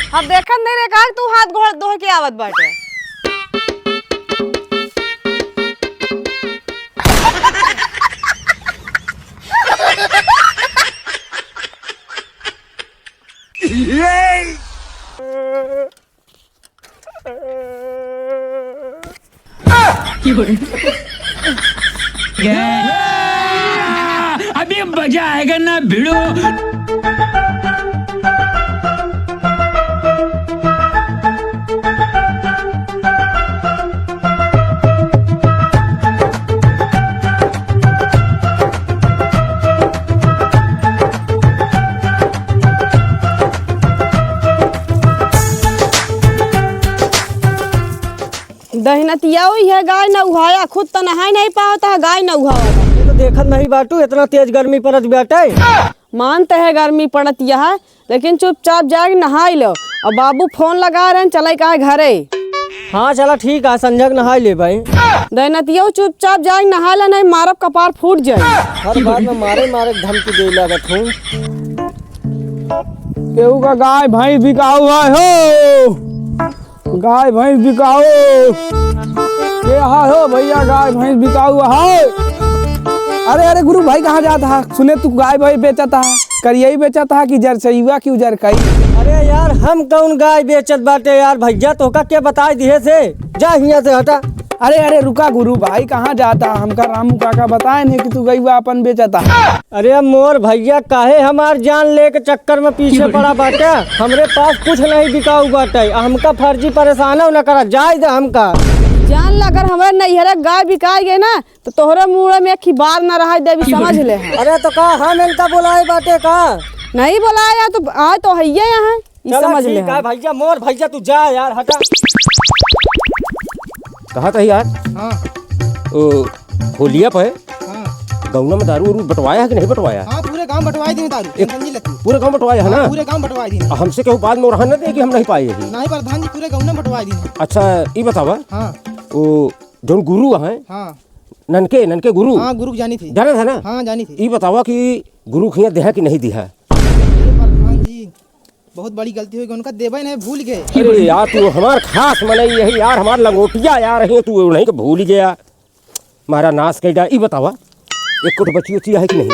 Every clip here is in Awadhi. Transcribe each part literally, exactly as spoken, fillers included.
हम देखत नहीं रे का तू हाथ गोड़ धो के आवत बाटे। अभी मजा आएगा ना भिड़ू। दहिनतिया हुई है, गाय नउहाया, खुद त नहाए नहीं पावत है, गाय नउहावत है। ये तो देखत नहीं बाटू, इतना तेज गर्मी पड़त बाटे। मानते है गर्मी पड़त यह, लेकिन चुपचाप जाके नहाई लो। और बाबू फोन लगा रहे हैं, चले का है घरे। हाँ, चला ठीक है, संझक नहाई ले भाई। दहिनतिया चुपचाप जाके नहाई ले, नहीं मारब कपार फूट जाए। हर बार में मारे मारे के धमकी दे लागत हूँ। केहू का गाय भैंस बिकाऊ है हो? गाय भैंस बिकाऊ। के हा हो भैया, गाय भैंस बिकाऊ है? अरे, अरे गुरु भाई, कहाँ जात हा? सुने तू गाय भैंस बेचत हा, करियई बेचत हा कि जरसईवा की उजरकई? अरे यार, हम कौन गाय बेचत बाटे यार भैया, तोहका के बताई दिहे से? जा हियाँ से हटा। अरे, अरे रुका गुरु भाई, कहाँ जात हा? हमका रामू काका बताए नहीं कि तू गईवा अपन बेचत हा। अरे मोर भैया, काहे हमार जान लेके चक्कर में पीछे पड़ा बाटे? हमरे पास कुछ नहीं बिकाऊ बाटे, हमका फर्जी परेशान न करा, जाए दे हमका। जान ला, अगर हमरे नैहरे गाय बिकाई गई ना, तो तोहरे मुँह में एक ही बार ना रहा देवी, समझ ले। अरे तो का हम इनका बुलाए बाटे का? नहीं बुलाया तो आए तो हइये यहाँ। ई चला समझ ले ठीक है हम। भैया, मोर भैया, तू जा यार, हटा। कहा था यार? हाँ। ओ, होलिया पे हाँ। गौना में दारू उरू बंटवाया है कि नहीं बंटवाया? हाँ, पूरे गांव बंटवाई दीन दारू, एक टेंशन नहीं लेती। पूरे गांव बंटवाया है हाँ, ना? पूरे गांव बंटवाई दीन। हमसे केहू बाद में रहा ना दे कि हम नहीं पाए ही। नहीं प्रधान जी, पूरे गौना बंटवाई दीन। अच्छा, ई बतावा, हाँ। ओ, जौन गुरु हैं, हाँ। ननके, ननके गुरु। हाँ, गुरु जानी थी। जाना था ना? हाँ, जानी थी। ई बतावा कि गुरु खिया देहा कि नहीं दिहा? अरे प्रधान जी, बहुत बड़ी गलती हो गई, उनका देवे नहीं, भूल गए। अरे यार, तू हमार खास मनई यही यार, हमार लंगोटिया यार है, तू उन्हीं को भूल गया। मारा नाश कई डाल। ई बतावा, एक कुछ बची उची है कि नहीं?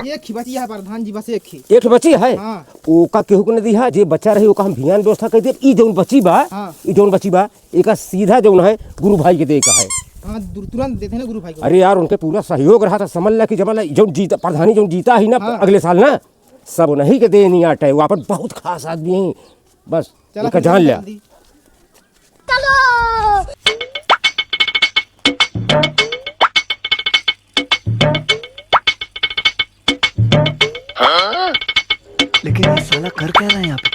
एक ही बची है प्रधान जी, बस एक ही। एक बची है? हाँ। ओका केहू को न दिहा, जे बचा रही ओका हम भियान व्यवस्था कर देब। ई जौन बची बा, हाँ। ई जौन बची बा, एका सीधा जौन है गुरु भाई के दे का है। हाँ, दु-, तुरंत देते ना गुरु भाई को। अरे यार, उनके पूरा सहयोग रहा था, समझ ला कि जब ला जौन जीता, प्रधानी जौन जीता ही ना हाँ। अगले साल ना, सब उन्हीं के देनी आटे, वो अपन बहुत खास आदमी हैं। बस, चला इनका फिर जान लिया। जल्दी। चलो। लेकिन ये साला कर क्या रहा है यहाँ पे?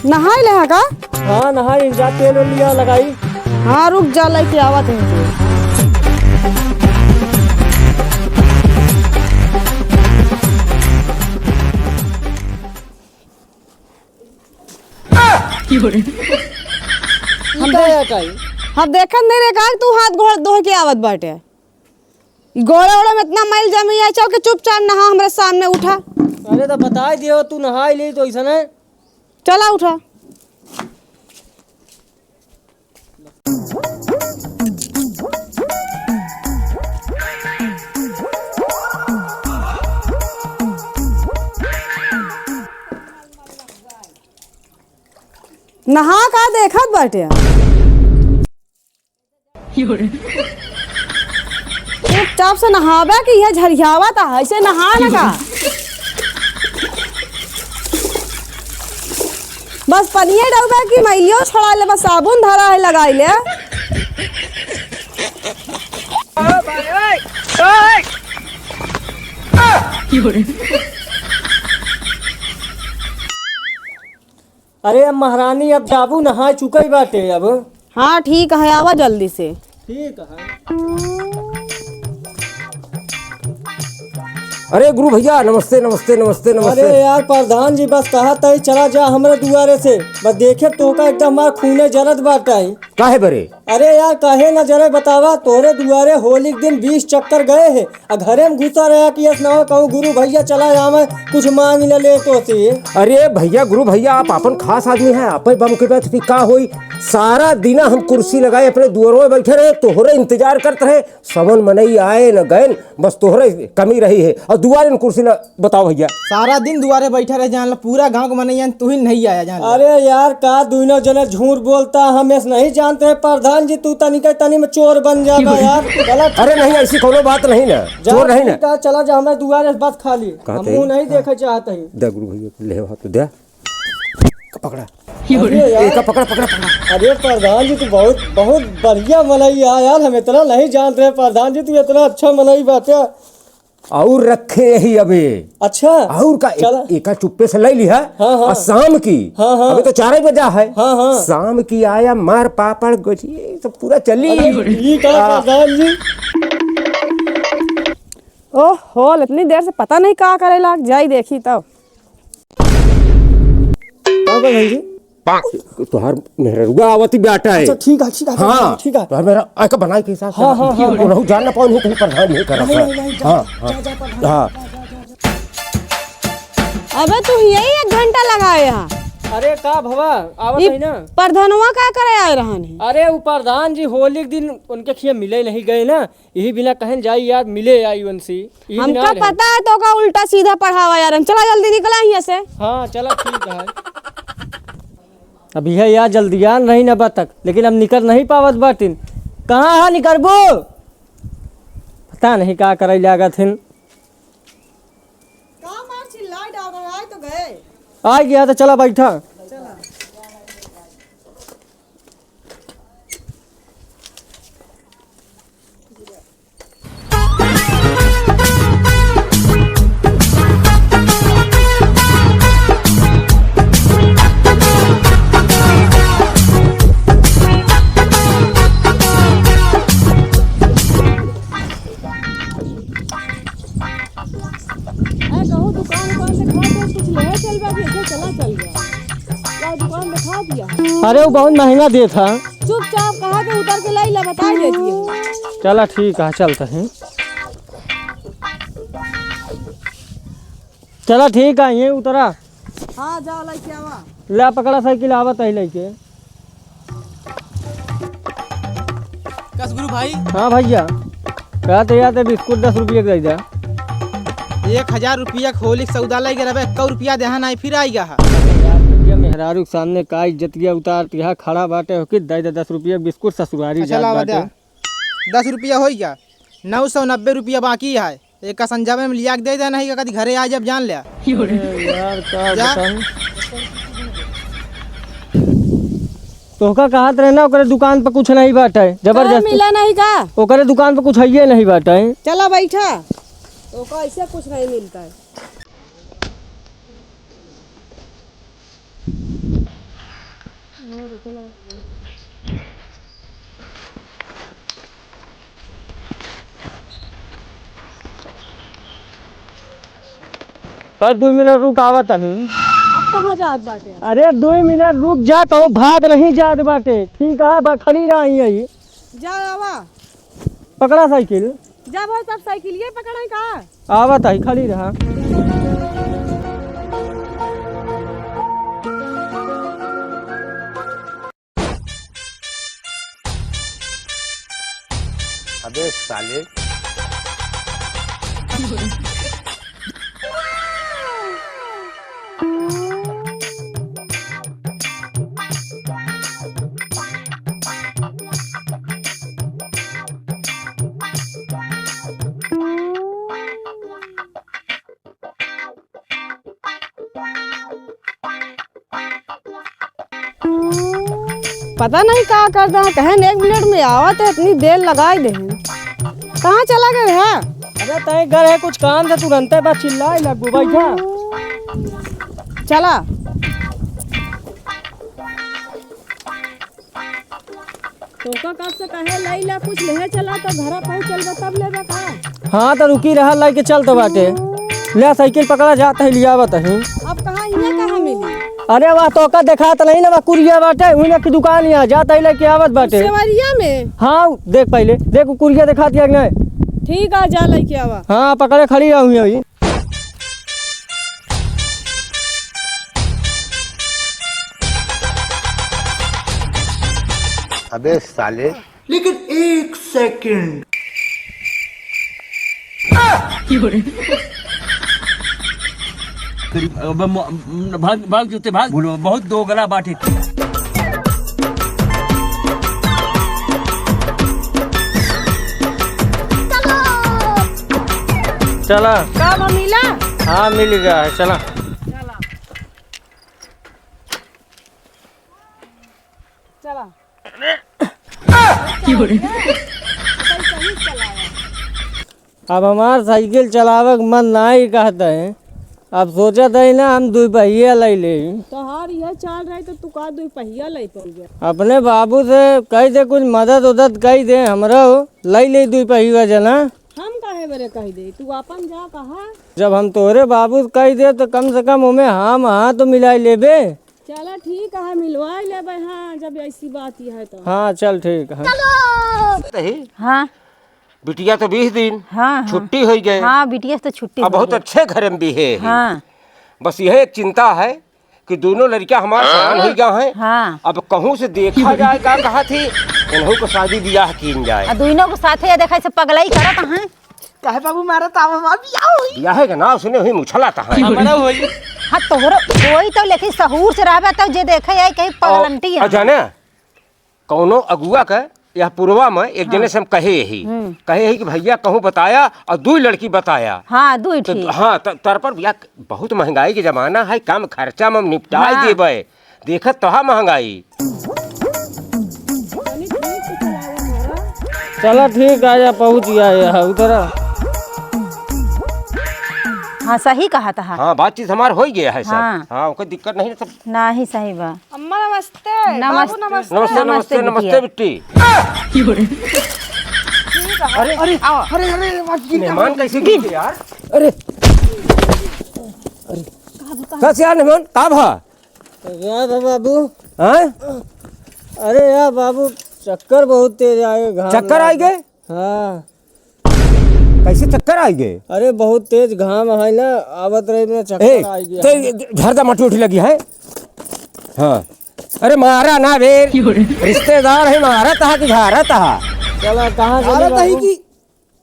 नहाई लेहा का? हाँ, नहाई, जा तेल वेल लिया, लगाई। हाँ, रुक जा, लेके आवत है। हम का देख-, यार काई? हम देखत नहीं रे का, तू हाथ गोड़ धो के आवत बाटे। गोड़े ओड़े में इतना मैल जमी है, चल के चुपचाप नहा, हमरे सामने उठा। अरे तो बताई दियो, तू नहाई ली तो ऐसा नहीं। चला उठा। नहा का देखत बाटे? चुपचाप से नहावे कि यह झरियावत है, ऐसे नहा न का। बस पनिये डलबे कि मैलियो छोड़ा ले, बस साबुन धरा है, लगाई ले। अरे अब महारानी, अब जाबू, नहाए चुकई बाटे अब। हाँ, ठीक है, आवा जल्दी से। ठीक है। अरे गुरु भैया, नमस्ते, नमस्ते, नमस्ते, नमस्ते। अरे यार प्रधान जी, बस कहा तई चला जा हमरे दुआरे से, बस देखे तोहका एकदम हमार खूने जरत बाटे। काहे बरे? अरे यार, काहे ना जरे बतावा, तोहरे दुआरे होली के दिन बीस चक्कर गए है, आ घरे में घुसा रहा कि यस ना कहूँ गुरु भैया चला आवे, कुछ मांग ले ले तो से। अरे भैया, गुरु भैया, आप अपन खास आदमी हैं, आप ही बम के बैठ फिर का होई? सारा दिना हम कुर्सी लगाए अपने दुआरों में बैठे रहे, तोहरे इंतजार करते रहे, सवन मनई आए न गए, बस तोहरे कमी रही है। और दुआरे न कुर्सी ल-, बताओ भैया। सारा दिन दुआरे बैठा रहे, जान ला, पूरा गाँव के मनई आए, तू ही नहीं आया, जान ला। अरे यार, का दुइनो जने झूठ बोलता, हम ऐसे नहीं जानते हैं प्रधान जी, तू तनिक तनी में चोर बन जाबा यार, गलत। अरे नहीं, ऐसी कोनो बात नहीं ना, जा चोर नहीं ना। ठीक है, चला जा, हमारे दुआरे बस खाली, हम कहते मुंह हैं। नहीं देखे चाहते हैं। दे गुरु भैया, ले हाथ दे। पकड़ा। अरे यार। एक पकड़ा, पकड़ा, पकड़ा। अरे प्रधान जी, तू बहुत, बहुत बढ़िया मनई है यार, हम इतना नहीं जानते हैं प्रधान जी, तू इतना अच्छा मनई बाटे। और रखे यही अबे। अच्छा। और का, एक, चला। एका चुप्पे से ले लिहा। हाँ, हाँ। और शाम की। हाँ, हाँ। अबे तो चार ही बजा है। हाँ, हाँ। शाम की आया मार पापड़ गोजी, ये सब पूरा चली। अरे, ये का हाँ। प्रधान जी? ओहो, इतनी देर से पता नहीं का करे लाग जाई, देखी तब। का बा भाई जी? तोहार मेहररुआ आवती बाटा है। अच्छा, ठीक है, ठीक है, हाँ, ठीक है। तोहार मेहरा-, आके बनाए के हिसाब से। हाँ, हाँ, हाँ, वो हाँ। रहू जान ना पाऊँ, कहीं प्रधान नहीं करा नहीं, था। नहीं, नहीं, जा, हाँ, जा, हाँ। जा, प्रधान, हाँ। जा, जा, जा। अबे तू यही एक घंटा लगाए यहाँ। अरे का भवा, आवत ई है ना। प्रधानवा का करे आए रहन है? अरे उ प्रधान जी होली के दिन उनके खिया मिले नहीं गए ना, यही बिना कहन जाई यार, मिले आई उनसे। यही बिना हमका आए रहे। पता है तो का उल्टा सीधा पढ़ावा यार, चला जल्दी निकला यहाँ से। हाँ, चला ठीक है। अब यह यार जल्दियान रही ना बतक, लेकिन अब निकल नहीं पावत बाटिन। कहाँ है निकरबो? पता नहीं का करे लागत हिन। का मार चिल्लाए डाल रहा है, तो गए। आ गया तो चला बैठा। चला। अरे कहूँ दुकान उकान से खा के कुछ ले चल बा, कि ऐसे चला चल बा। या दुकान दिखा दिया। अरे वो बहुत महंगा देत है। चुपचाप कहा के उतर के लाई ला, बताई देती है। चला ठीक है, चलते हैं। चला ठीक है, यहीं उतरा। हाँ, जाओ लेके आवा। ले पकड़ा साइकिल, आवत है लेके। कस गुरु भाई? हाँ भैया, कहते यार ते बिस्कुट दस रुपये के दे दे। एक हजार रुपया के होली के सौदा लइ गए, अबे एक्को रुपया देहा नहीं, फिर आई गया है। यार भैया, मेहरारू के सामने का इज्जतिया उतारती है, खड़ा बाटे हो कि दे दे दस रुपये बिस्कुट ससुरारी अच्छा, जात लावा बाटे। दे। दस रुपया होइ गया, नौ सौ नब्बे रुपया बाकी है। एक का संजावे में लिया के दे देना ही, कदी घरे आ जब जान ले। अरे यार, का जा। बताऊं? तोहका कहत रहे ना, ओकरे दुकान पर कुछ नहीं बाटे, जबरदस्त। मिला नहीं का? ओकरे दुकान पर कुछ हइये नहीं बाटे। चला बैठा, तोहका ऐसे कुछ नहीं मिलता है। पर दो मिनट रुक, आवत हनी। अब कहाँ जात बाटे? अरे दो मिनट रुक जा, कहूँ भाग नहीं जात बाटे। ठीक है, बा खड़ी रही है। जा आवा। पकड़ा साइकिल। जब हो तब साइकिलिए पकड़े का? आवत आई, खड़ी रहा। अबे साले। पता नहीं का करता है, कहन एक मिनट में आवत है, इतनी देर लगाई दे हैं। कहाँ चला गए रहा? अरे तय घर है कुछ काम से तुरंते बस चिल्लाए लगू बैठा। चला। तोका कब से कहे लई ला कुछ लेहे चला तो घरा पहुँच चलबे तब लेबे का? हाँ तो रुकी रहा लाई के चल तो बाटे। ले साइकिल पकड़ा जात है लियावत है। अब कहाँ इहे कहाँ मिली? अरे वाह तोका देखात नहीं ना वह कुरिया बाटे उही ना की दुकान यहाँ जात है लेके आवत बाटे। सेवरिया में? हाँ देख पहले देख उ कुरिया देखात है कि नहीं? ठीक आ जा लेके आवा। हाँ पकड़े खड़ी रहू अभी। अबे साले। लेकिन एक सेकंड। अब म-, भाग, भाग जूते भाग। बोलो, बहुत दोगला बाटे। चला। का बा मिला? हाँ मिल गया है, चला। चला। चला। अब हमार साइकिल चलावे के मन नाही कहत है। अब सोचत है ना हम दुई पहिया लई ले। तोहार यह चाल रहे तो तू का दुई पहिया लई पउबे? अपने बाबू से कही दे कुछ मदद उदद कही दे हमरो लई ले दुई पहिया जना। हम काहे बरे कही दे तू अपन जा कहा। जब हम तोहरे बाबू से कही दे तो कम से कम ओमे हाँ हाँ तो मिलाई लेबे। चला ठीक है मिलवाई लेबे हाँ जब ऐसी बात ही है तो। हाँ चल ठीक है। हाँ। बिटिया तो बीस दिन हाँ, हाँ। छुट्टी होई गए। हाँ, बिटिया से तो छुट्टी अब होई बहुत गए। अच्छे घर में भी है। हाँ। बस यह एक चिंता है कि दोनों लड़कियां हमारे सयान हो गया हैं। हाँ। अब कहूँ से देखा जाए का कहा थी, इन्हों को शादी ब्याह कीन जाए। आ दोनों को साथे ये देखा से पगलाई करत हैं। काहे बाबू मारत आवा मार ब्याह होई। ब्याह है कि ना उसने हुई मुछला था है। हमारा होई। हाँ तोहरो होई तो लेकिन सहूर से रहबे तो जे देखे आई कहीं पगलंटी है। जाने कौनो अगुआ के यह पुरवा में एक जने से हम कहे ही, हम्म। कहे ही कि भैया कहूँ बताया और दुई लड़की बताया। हाँ, दुई तो ठीक। हाँ, त-, तर पर भैया बहुत महंगाई के जमाना है, कम खर्चा में निपटाए हाँ। देबे। देखत तो हा महंगाई। चला ठीक आ जा, पहुँच गया ये है उधर। हाँ, सही कहा था। हाँ, बातचीत हमार हो ही गया है सब। हाँ। हाँ, ओकर दिक्कत नहीं ना सब। नाही सही बा। अम्मा नमस्ते। नमस्ते। बाबू नमस्ते। नमस्ते, नमस्ते, नमस्ते, नमस्ते बिटिया। नमस्ते बिट्टी। ठीक है। अरे, अरे, आओ। अरे, अरे, मेहमान कैसे गिर गए यार? अरे, अरे, कस यार मेहमान, का भा? यार बाबू। हाँ? अरे यार बाबू, चक्कर बहुत तेज आए, घाम चक्कर लाग आई गए? हाँ। कैसे चक्कर आई गए? अरे बहुत तेज घाम है ना, आवत रहे में चक्कर ए, आई गया। ते झारदा मटी उठी लगी है। हाँ। अरे मारा ना बे, रिश्तेदार है, मारा तहा कि झारा तहा। चला, कहाँ से झारा तही बाबू? की?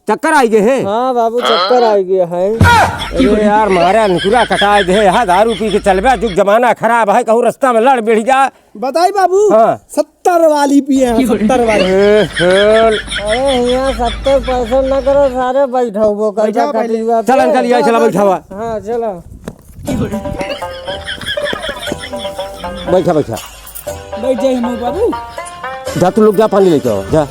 चक्कर आई गए है? हाँ बाबू, चक्कर आई गया है। अरे यार, मारा निकुरा कटाई दे, यहाँ दारू पी के चलबे, जुग जमाना खराब है, कहूँ रास्ता में लड़ भिड़ जा, बताई बाबू, हाँ। सत्तर वाली पिए हैं, सत्तर वाली। ए, हेल। अरे हियाँ सत्तर पैंसठ न करो, सारे बैठाओ वो कर बैठाओ पहले। कटियुआ पे। चल अंकल, यहाँ चला बैठावा। हाँ, चलो। बैठा, बैठा। बैठ जाए हम बाबू। जा तू लोग जा पानी लेके आओ, जा।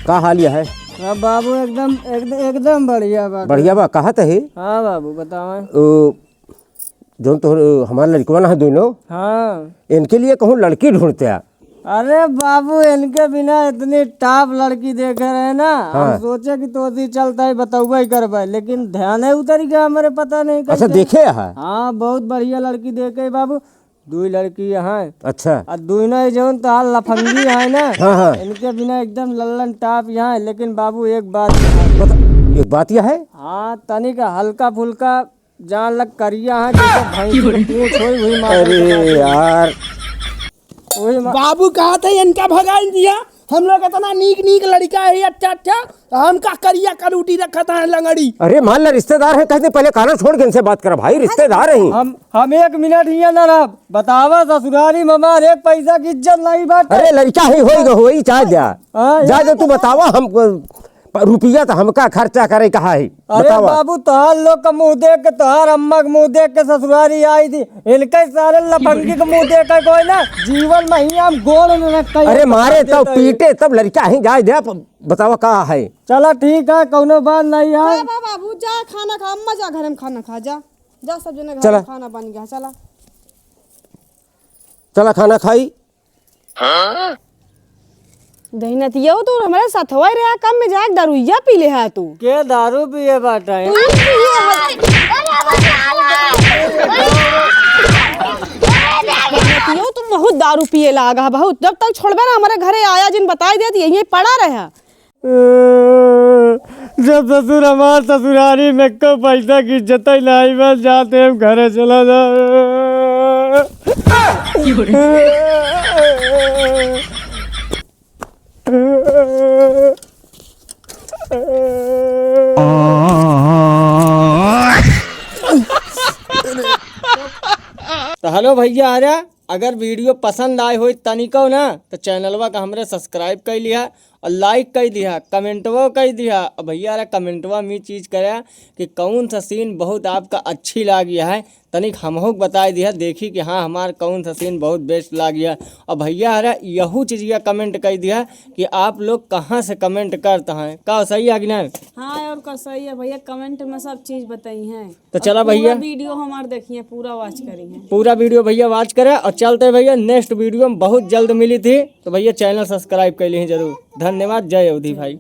का हाल यह है? अब बाबू एकदम, एकदम, एकदम बढ़िया बा। बढ़िया बा, कहा तही? हाँ बाबू, बतावा। ओ, जौन तोहर हमार लड़कवा ना है दोनों, हाँ। इनके लिए कहूँ लड़की ढूंढते आ। अरे बाबू, इनके बिना इतनी top लड़की देखे रहे ना, हम हाँ। सोचे कि तोसी चलता है बतौबे ही करबे, लेकिन ध्यान है उतर गया हमारे, पता नहीं अच्छा, कैसे। देखे है? हाँ, बहुत बढ़िया लड़की देखे बाबू, दुई लड़की यहाँ। अच्छा। आ दोनों ही जौन तोहार लफंगी है ना, हाँ, हाँ। इनके बिना एकदम लल्लन top यहाँ है, लेकिन बाबू एक बात है। बता, एक बात यह है? हाँ, तनिक हल्का फुल्का जान लग करिया है, जैसे भैंस के पूंछ होई, वही मार अरे देता है। यार। वही मा- बाबू कहा था इनका भगाई दिया, हम लोग इतना नीक नीक लड़का है, अच्छा अच्छा, तो हम का करिया कलूटी रखा था लंगड़ी। अरे मान ला रिश्तेदार है, कहते पहले काना छोड़ के इनसे बात करा भाई, रिश्तेदार है। हम, हम एक मिनट हियाँ ना रह, बतावा ससुरारी में हमार एक पैसा की इज्जत नहीं बात। अरे लड़का ही होई गो, होई चाहे जा। हाँ, जा यार। जो तू बतावा हम प-, रुपया तो हमका खर्चा करे कहा है, अरे बतावा। बाबू, तोहार लोग का मुँह देख के, तोहार अम्मा के मुँह देख के ससुरारी आई थी। इनके सारे लफंगी के मुँह देख के कोई ना, जीवन में ही हम गोड़ में रख के अरे मारे तब पीटे, तब लड़का ही जाए दे, प-, बतावा का है। चला ठीक है, कौनो बात नहीं है। जा बा-, बाबू, जा खाना खा, अम्मा जा घर में खाना खा, जा, जा सब जने घर चला। में खाना बन गया, चला। चला खाना खाई। दहिनतियो तो हमरे सथवा रहा, कम में जाके दारुइया पी ले हा तू। के दारू पिए बाटे? तू ही पिए हा। दहिनतियो तू बहुत दारू पिए लागा, बहुत। जब तक छोड़बे ना हमरे घरे आया जिन बताई देत, यहीं पड़ा रहा। जब ससुर हमार ससुरारी में को पैसा की इज्जत ही नहीं, बस जाते हम घरे चला जा। तो हेलो भैया, अरे अगर वीडियो पसंद आए होई तनिको ना, तो चैनलवा का हमरे सब्सक्राइब कर लिहा और लाइक कर दिहा, कमेंटवा कर दिहा। और भैया, अरे कमेंटवा में चीज करे कि कौन सा सीन बहुत आपका अच्छी लागी है, तनिक हमहू के बताई दिहा, देखी कि हाँ, हमार कौन सा सीन बहुत बेस्ट लागी है। और भैया, अरे यहू चीज का कमेंट कर दिहा कि आप लोग कहाँ से कमेंट करते हैं, का सही है कि नहीं? हाँ, और का सही है भैया, कमेंट में सब चीज बताई हैं। तो चला और पूरा भैया। वीडियो हमार देखिए, पूरा वॉच करी हैं। पूरा वीडियो भैया वॉच करें और चलते हैं भैया नेक्स्ट वीडियो में बहुत जल्द मिली थी। तो भैया चैनल सब्सक्राइब कर ली जरूर। धन्यवाद, जय अवधी भाई।